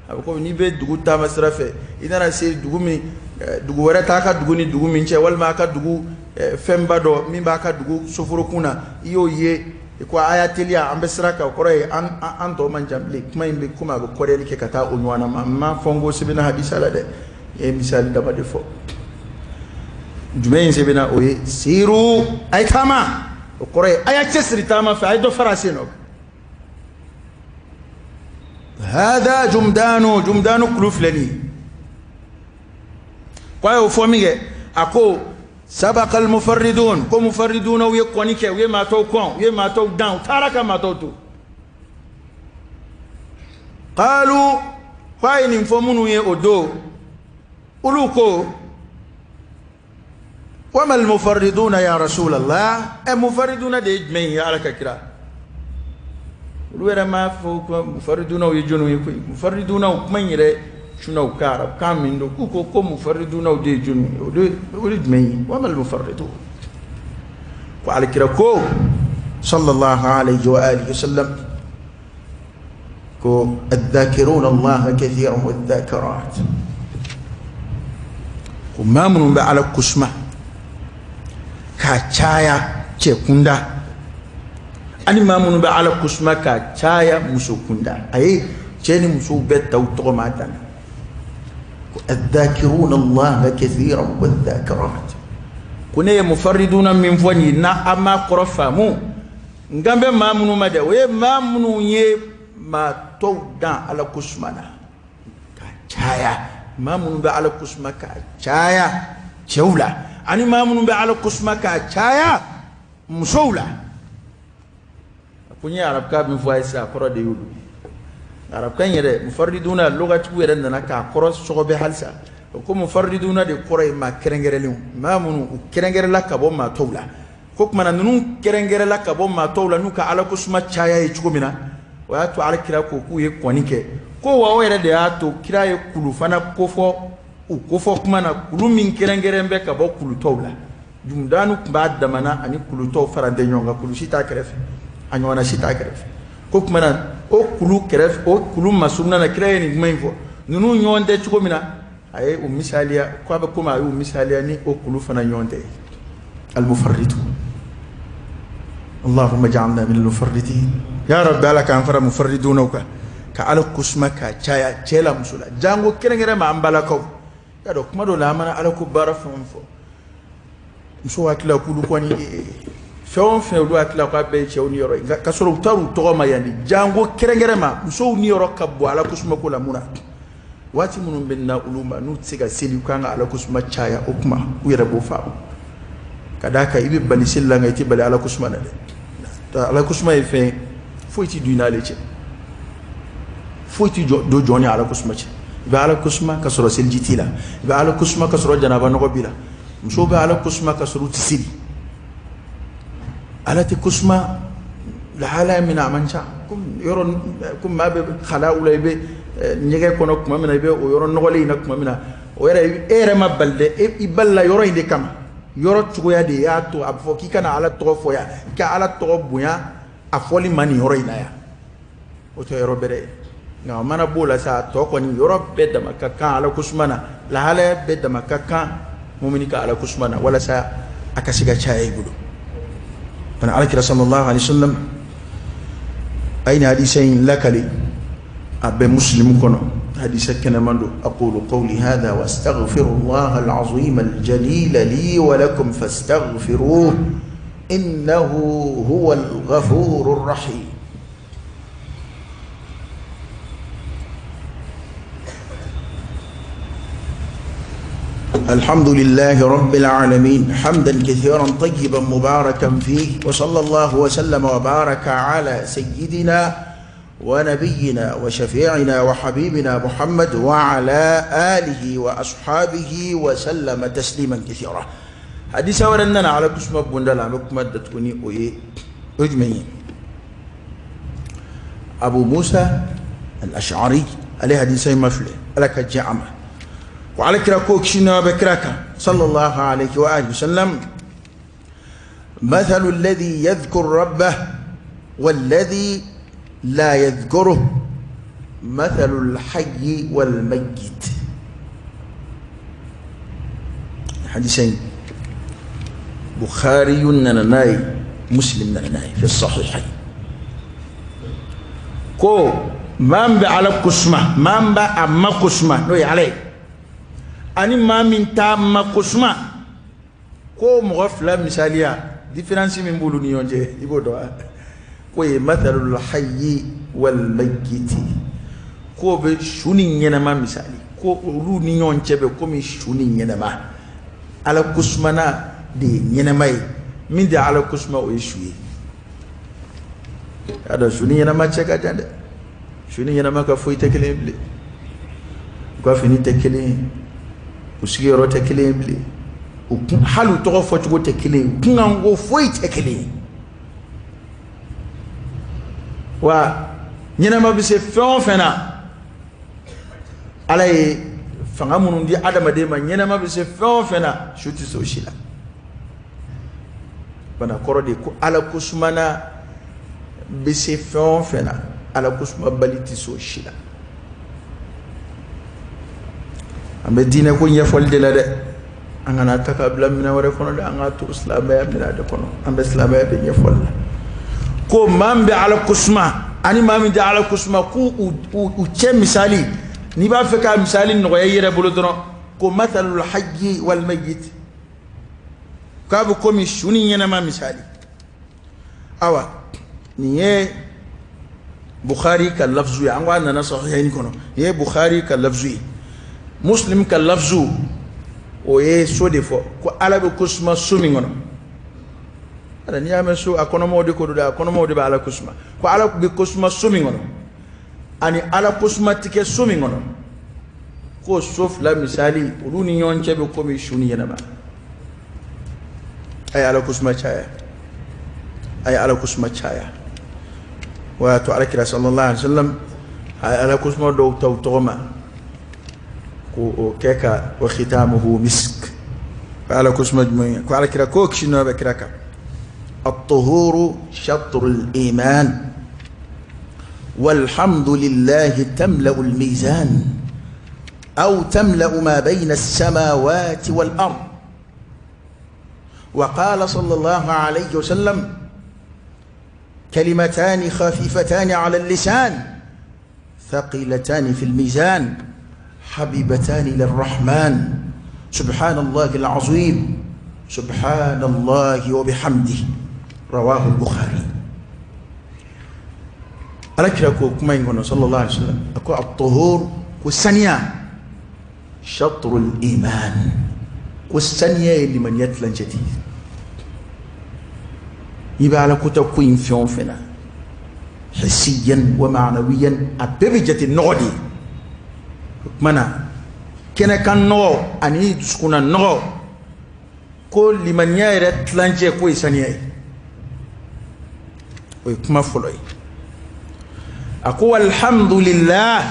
Speaker 1: A bɛ komi n'i bɛ dugu taama sira fɛ, i nana se dugu min, dugu wɛrɛ t'a ka dugu ni dugu min cɛ, walima a ka dugu fɛnba dɔ min b'a ka dugu soforokun na, i y'o ye, i ko a y'a teliya, an bɛ sira kan. O kɔrɔ ye an tɔ man jan bilen. Kuma in bɛ komi a bɛ kɔrɔyali kɛ ka taa o ɲɔgɔn na ma. N m'a fɔ n ko sɛbɛnna hadisa la dɛ, n ye misali dama de fɔ. Jumɛn in sɛbɛnna? O ye siiru, a ye taama, o kɔrɔ ye a y'a cɛsiri taama fɛ, a ye dɔ fara a sen nɔ. Hada jumdanu, jumdanu kulu filɛ nin ye. Ko a y'o fɔ min kɛ, a ko sabaqa al-mufarridun, ko mufarridunaw ye kɔnni kɛ, u ye maa tɔw kɔn, u ye maa tɔw dan, u taara ka maa tɔw to. Qalu, ko a ye nin fɔ minnu ye o don, olu ko wama almufarriduna ya rasulallah. Ɛ, mufarriduna de ye jumɛn ye, Ala ka kira? Olu yɛrɛ m'a fɔ ko mufaridunaw ye jɔnniw ye koyi. Mufaridunaw kuma in yɛrɛ cunna u kan, arabukan min don, k'u ko ko mufaridunaw de ye jɔnniw ye, o de jumɛn ye? Wama almufarridun. Ko alikira ko sallallahu alayhi wa alihi wa sallam ko adh-dhakiruna allaha kathiran wadh-dhakirat, ko maa minnu bɛ Ala kosuma k'a caya cɛ kunda, ani maa minnu bɛ Ala kosuma k'a caya muso kunda. A ye cɛ ni musow bɛɛ ta u tɔgɔ ma dan. Ko adh-dhakiruna allaha kathiran wadh-dhakirat, ko ne ye mufarriduna min fɔ nin ye, n'a a m'a kɔrɔ faamu, n kan bɛ maa minnu ma dɛ, o ye maa minnu ye maa tɔw dan Ala kosuma na k'a caya, maa minnu bɛ Ala kosuma k'a caya cɛw la, ani maa minnu bɛ Ala kosuma k'a caya musow la. A ko n ye arabukan min fɔ a ye sisan, a kɔrɔ de y'olu ye. Arabukan yɛrɛ mufarriduna, lugatigiw yɛrɛ nana k'a kɔrɔ sɔgɔbɛ halisa. O ko mufarriduna de kɔrɔ ye maa kɛrɛnkɛrɛnlenw, maa minnu u kɛrɛnkɛrɛnla ka bɔ maa tɔw la. Ko kumana ninnu kɛrɛnkɛrɛnla ka bɔ maa tɔw la n'u ka Ala kosuma caya ye cogo min na, o y'a to Ala kira ko k'u ye kɔni kɛ. Ko wa o yɛrɛ de y'a to kira ye kulu fana kofɔ u kofɔ kuma na, kulu min kɛrɛnkɛrɛn bɛ ka bɔ kulu tɔw la. Jumudanu tun b'a damana ani kulu tɔw fara tɛ ɲɔgɔn kan, kulu si t'a kɛrɛfɛ, a ɲɔgɔnna si t'a kɛrɛfɛ. Ko kumana o kulu kɛrɛfɛ, o kulu masurunna na, kira ye nin kuma in fɔ ninnu ɲɔgɔn tɛ cogo min na, a ye o misaliya ko a bɛ komi a y'o misaliya ni o kulu fana ɲɔgɔn tɛ. Al-mufarridun, Allahumma ja'alna min al-mufarridin ya rabbi. Ala k'an fara mufarridunaw kan, ka Ala kosuma k'a caya cɛ la, muso la, jango kɛrɛnkɛrɛn ma an balakaw. Y'a dɔn kuma dɔw la, an mana Ala ko baara fɛn o fɛn fɔ, musow hakili la k'olu kɔni fɛn o fɛn, olu hakili la k'a bɛɛ ye cɛw niyɔrɔ ye, nka k'a sɔrɔ u taar'u tɔgɔ ma yan de. Jango kɛrɛnkɛrɛn ma musow niyɔrɔ ka bon Ala kosuma ko la. Mun na? Waati minnu bɛ na olu ma n'u tɛ se ka seli, u kan ka Ala kosuma caya. O kuma u yɛrɛ b'o faamu, ka d'a kan i bɛ bali seli la, nka i tɛ bali Ala kosuma na dɛ. Ala kosuma ye fɛn ye, foyi tɛ don i n'ale cɛ, foyi tɛ don jɔn ni Ala kosuma cɛ. I bɛ Ala kosuma ka sɔrɔ seliji t'i la, i bɛ Ala kosuma ka sɔrɔ janaba nɔgɔ b'i la. Musow bɛ Ala kosuma ka sɔrɔ u tɛ seli. Ala tɛ kosuma lahalaya min na, a man ca. Komi yɔrɔ komi maa bɛ xalaw la, i bɛ ɲɛgɛn kɔnɔ tuma min na, i bɛ o yɔrɔ nɔgɔlen in na tuma min na, o yɛrɛ e yɛrɛ ma bali dɛ, i balila yɔrɔ in de kama. Yɔrɔ cogoya de y'a to a bɛ fɔ k'i kana Ala tɔgɔ fɔ yan, i ka Ala tɔgɔ bonya a fɔli ma nin yɔrɔ in na yan. O tɛ yɔrɔ bɛrɛ ye, nka o mana b'o la sa, a tɔ kɔni yɔrɔ bɛɛ dama ka kan Ala kosuma na, lahalaya bɛɛ dama ka kan mumini ka Ala kosuma na, walasa a ka se ka caya i bolo fana. Ala kira sallallahu alaihi wasallam a ye nin hadisa in lakali, a bɛ Muslim kɔnɔ, hadisa kɛnɛman don. Aqulu qawli hadha wa astaghfirullah al-azim al-jalil li wa lakum fastaghfiruhu innahu huwa al-ghafurur rahim. الحمد لله رب العالمين حمدا كثيرا طيبا مباركا فيه، وصلى الله وسلم وبارك على سيدنا ونبينا وشفيعنا وحبيبنا محمد وعلى آله وأصحابه وسلم تسليما كثيرا. حديث ورننا على كسمة بندلا مكمة تكوني أوي أجمعين. أبو موسى الأشعري عليه حديث مفلي لك جامع وعلى كراكوك شنو بكراكا صلى الله عليه وآله وسلم: مثل الذي يذكر ربه والذي لا يذكره مثل الحي والميت. حديثين بخاري نناي مسلم نناي في الصحيحين. كو مان على قسمة مان با أما قسمة نوي عليه ani maa min t'a ma kosuma, ko mɔgɔ fila misaliya, différence min b'olu ni ɲɔgɔn cɛ, i b'o dɔn. Ko ye mathalul hayyi wal mayyiti, ko bɛ su ni ɲɛnama misali, ko olu ni ɲɔgɔn cɛ bɛ komi su ni ɲɛnama. Ala kosumana de ye ɲɛnama ye, min tɛ Ala kosuma o ye su ye. Y'a dɔn su ni ɲɛnama cɛ ka jan dɛ. Su ni ɲɛnama ka foyi tɛ kelen ye bilen, u ka fini tɛ kelen ye, u sigiyɔrɔ tɛ kelen ye bilen, u kun hali u tɔgɔ fɔcogo tɛ kelen ye, u kunkanko foyi tɛ kelen ye. Wa ɲɛnama bɛ se fɛn o fɛn na, Ala ye fanga minnu di adamaden ma, ɲɛnama bɛ se fɛn o fɛn na, su tɛ se o si la. Bana kɔrɔ de ko Ala kosumana bɛ se fɛn o fɛn na, Ala kosumabali tɛ se o si la. An bɛ diinɛ ko ɲɛfɔli de la dɛ, an kana ta k'a bila minɛn wɛrɛ kɔnɔ dɛ, an k'a to silamɛya minɛn de kɔnɔ. An bɛ silamɛya de ɲɛfɔli la ko maa min bɛ Ala kosuma ani maa min tɛ Ala kosuma, k'u u cɛ misali, n'i b'a fɛ k'a misali nɔgɔya i yɛrɛ bolo dɔrɔn, ko mathalul hayyi wal mayyit, k'a bɛ komi su ni ɲɛnama misali. Awa, nin ye Bukhari ka lafzu ye, an ko a nana Sahihaini kɔnɔ. Nin ye Bukhari ka lafzu ye. Muslim ka lafzu, o ye so de fɔ, ko Ala bɛ kosuma so min kɔnɔ. Ala, n'i y'a mɛn so, a kɔnɔmaw de ko don dɛ, a kɔnɔmaw de bɛ Ala kosuma. Ko Ala bɛ kosuma so min kɔnɔ ani Ala kosuma tɛ kɛ so min kɔnɔ, k'o so fila misali, olu ni ɲɔgɔn cɛ bɛ komi su ni ɲɛnama. A ye Ala kosuma caya, a ye Ala kosuma caya. O y'a to Ala kira sallallahu alaihi wasallam a ye Ala kosuma dɔw ta u tɔgɔ ma ko o kɛ ka wa khitamuhu misk. Ko Ala kosuma jumɛn ye? Ko Ala kira ko, kisi nɛɛma bɛ kira kan, at-tuhuru shatrul iman walhamdulillahi tamla'u al-mizan aw tamla'u ma bayna as-samawati wal ard. Wa qala sallallahu alayhi wa sallam, kalimatani khafifatani ala al-lisan thaqilatani fi al-mizan habibatani lirrahman, subhanallahi al-azim, subhanallahi wa bihamdihi. Rawahu al-Bukhari. Ala kira ko kuma in kɔnɔ sallallahu alaihi wasallam, a ko at-tuhur, ko saniya, shatrul iman, ko saniya ye limaniya tilancɛ de ye. I bɛ Ala kota ko in fɛn o fɛn na, hissiyan wa ma'nawiyan, a bɛɛ bɛ jate nɔgɔ de ye. O tuma na, kɛnɛkan nɔgɔ ani dusukunna nɔgɔ, ko limaniya yɛrɛ tilancɛ k'o ye saniya ye. O ye kuma fɔlɔ ye. A ko alhamdulillah,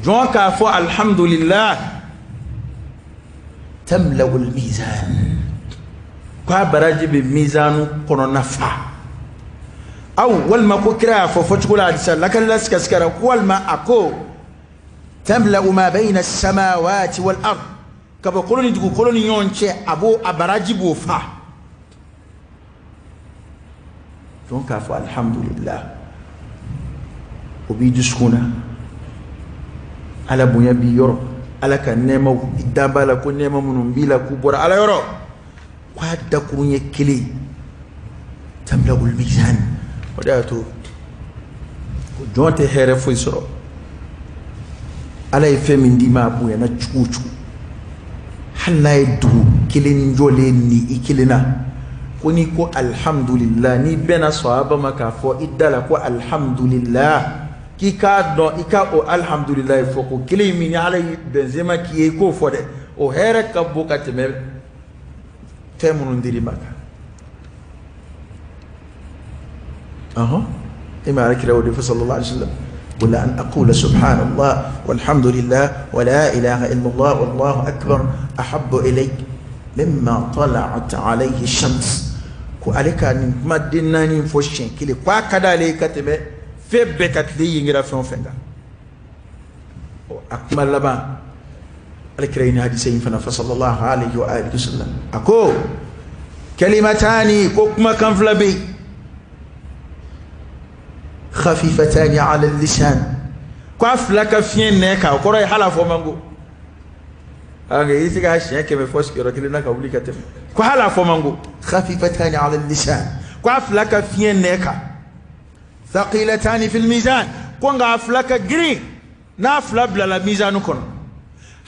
Speaker 1: jɔn k'a fɔ alhamdulillah, tamla'ul mizan, k'a baraji bɛ mizanu kɔnɔna fa. Aw walima ko kira y'a fɔ fɔcogo la, hadisa lakalila sigasigara, ko walima a ko tamla'u ma bayna as-samawati wal ard, ka bɔ kolo ni dugukolo ni ɲɔgɔn cɛ, a b'o a baraji b'o fa. Donc k'a fɔ alhamdulillah, o b'i dusukun na, Ala bonya b'i yɔrɔ, Ala ka nɛɛmaw i da b'a la ko nɛɛma minnu b'i la k'u bɔra Ala yɔrɔ, k'a dakurun ye kelen, tamla'ul mizan. O de y'a to ko jɔn tɛ hɛrɛ foyi sɔrɔ, Ala ye fɛn min d'i ma, a bonyana cogo o cogo, hali n'a ye dugu kelen jɔlen ni i kelen na, ko n'i ko alhamdulillah, n'i bɛnna sahaba ma k'a fɔ i da la ko alhamdulillah, k'i k'a dɔn i ka o alhamdulillah fɔ ko kelen min ni Ala ye bɛnzema k'i ye i k'o fɔ dɛ, o hɛrɛ ka bon ka tɛmɛ fɛn minnu dir'i ma kan. Ɔhɔn, e ma Ala kira o de fɔ sallallahu alaihi wasallam, wala an aqula subhanallah walhamdulillah wa la ilaha illallah wallahu akbar ahabbu ilayk mimma tala'at alayhi shams. Ko ale ka nin kumaden naani fɔ siɲɛ kelen, ko a ka d'ale ye ka tɛmɛ fɛn bɛɛ ka tile yingira fɛn o fɛn kan. A kuma laban, Ala kira ye nin hadisa in fana fɔ sallallahu alaihi wa alihi wasallam, a ko kalimatani, ko kumakan fila bɛ yen, khafifatani ala lisan, ko a fila ka fiɲɛ nɛ kan, o kɔrɔ ye hali a fɔ man go. Nka i tɛ se k'a siɲɛ 100 fɔ sigiyɔrɔ kelen na ka wuli ka tɛmɛ, ko hali a fɔ man go. Khafifatani ala lisan, ko a fila ka fiɲɛ nɛ kan, thaqilatani fil mizan, ko nka a fila ka girin n'a fila bilala mizanu kɔnɔ,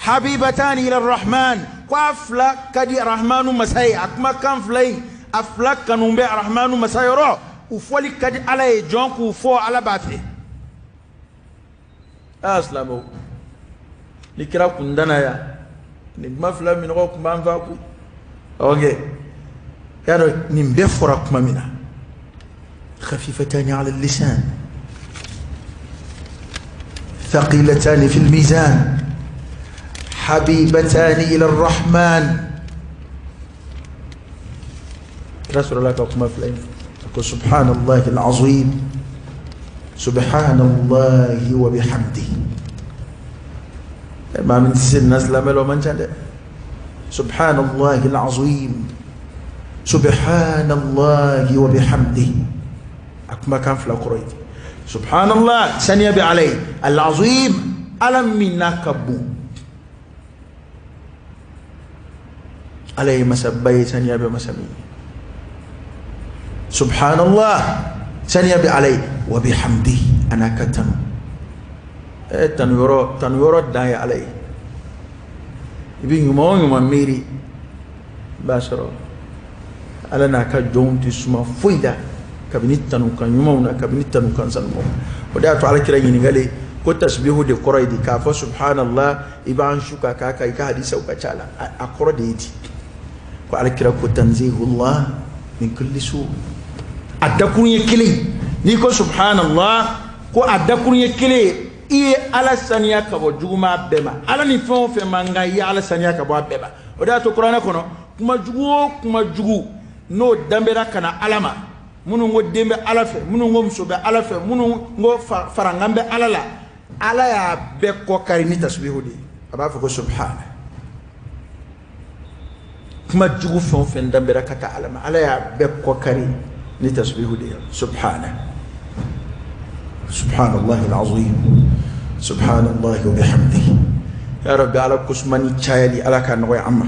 Speaker 1: habibatani ila rahman, ko a fila ka di rahmanu masa ye. A kumakan fila in, a fila kanu bɛ rahmanu masa yɔrɔ, u fɔli ka di Ala ye, jɔn k'u fɔ Ala b'a fɛ. Aa silamɛw, ni kira kun danna yan, nin kuma fila minɔgɔ kun b'an fa koyi. Ok, y'a dɔn nin bɛɛ fɔra kuma min na, khafifatani ala lisan thaqilatani fil mizan habibatani ila rahman. Kira sɔrɔla ka kuma fila in a ko subhanallahi alazim, subhanallahi wa bihamdihi. Maa min tɛ se nin na silamɛ la, o man ca dɛ. Subhanallahi alazim, subhanallahi wa bihamdihi. A kumakan fila kɔrɔ ye subhanallah, saniya bɛ Ala ye, alazim, Ala min n'a ka bon, Ala ye masaba ye, saniya bɛ masa min ye. Subhanallah, saniya bɛ Ala ye, wa bihamdihi, a n'a ka tanu. Tanu yɔrɔ, tanu yɔrɔ dan ye Ala ye. I bɛ ɲuman o ɲuman miiri, i b'a sɔrɔ Ala n'a ka jɔnw tɛ suma foyi la kabini tanukan ɲumanw na, kabini tanukan sanumanw. O de y'a to Ala kira ɲininkalen ko tasbihu de kɔrɔ ye di, k'a fɔ subhanallah i b'an su ka k'a kan, i ka hadisaw ka ca la, a kɔrɔ de ye di? Ko Ala kira ko tanzihullah min kulli su. A dakun ye kelen, n'i ko subhanallah, ko a dakun ye kelen, i ye Ala saniya ka bɔ juguman bɛɛ ma. Ala ni fɛn o fɛn man kan, i ye Ala saniya ka bɔ a bɛɛ ma. O de y'a to kuranɛ kɔnɔ, kuma jugu o kuma jugu n'o danbera ka na Ala ma, minnu ko den bɛ Ala fɛ, minnu ko muso bɛ Ala fɛ, minnu ko farankan bɛ Ala la, Ala y'a bɛɛ kɔ kari ni tasbihu de ye. A b'a fɔ ko subhana. Kuma jugu fɛn o fɛn danbera ka taa Ala ma, Ala y'a bɛɛ kɔ kari ni tasbihu de ye. Subhana, subhanallahi alazim, subhanallahi wa bihamdihi. Ya rabbi, Ala kusumani cayali, Ala k'a nɔgɔya an ma,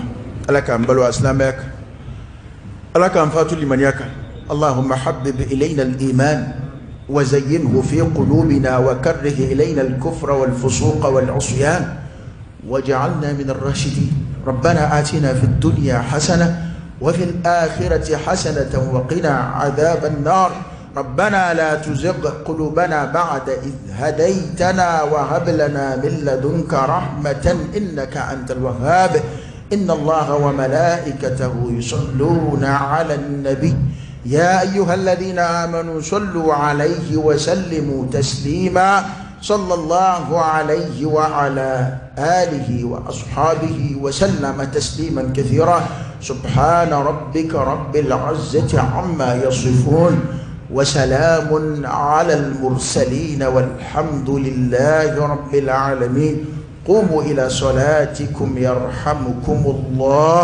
Speaker 1: Ala k'an balo a silamɛya kan, Ala k'an fatu limaniya kan. Allahumma habbib ilayna al-iman wa zayyinhu fi qulubina wa karrih ilayna al-kufra wal-fusuqa wal-'usyan waj'alna min ar-rashidin. ربنا آتنا في الدنيا حسنة وفي الآخرة حسنة وقنا عذاب النار. ربنا لا تزغ قلوبنا بعد إذ هديتنا وهب لنا من لدنك رحمة إنك أنت الوهاب. إن الله وملائكته يصلون على النبي يا أيها الذين آمنوا صلوا عليه وسلموا تسليما. صلى الله عليه وعلى آله وأصحابه وسلم تسليما كثيرا. سبحان ربك رب العزة عما يصفون وسلام على المرسلين والحمد لله رب العالمين. قوموا إلى صلاتكم يرحمكم الله.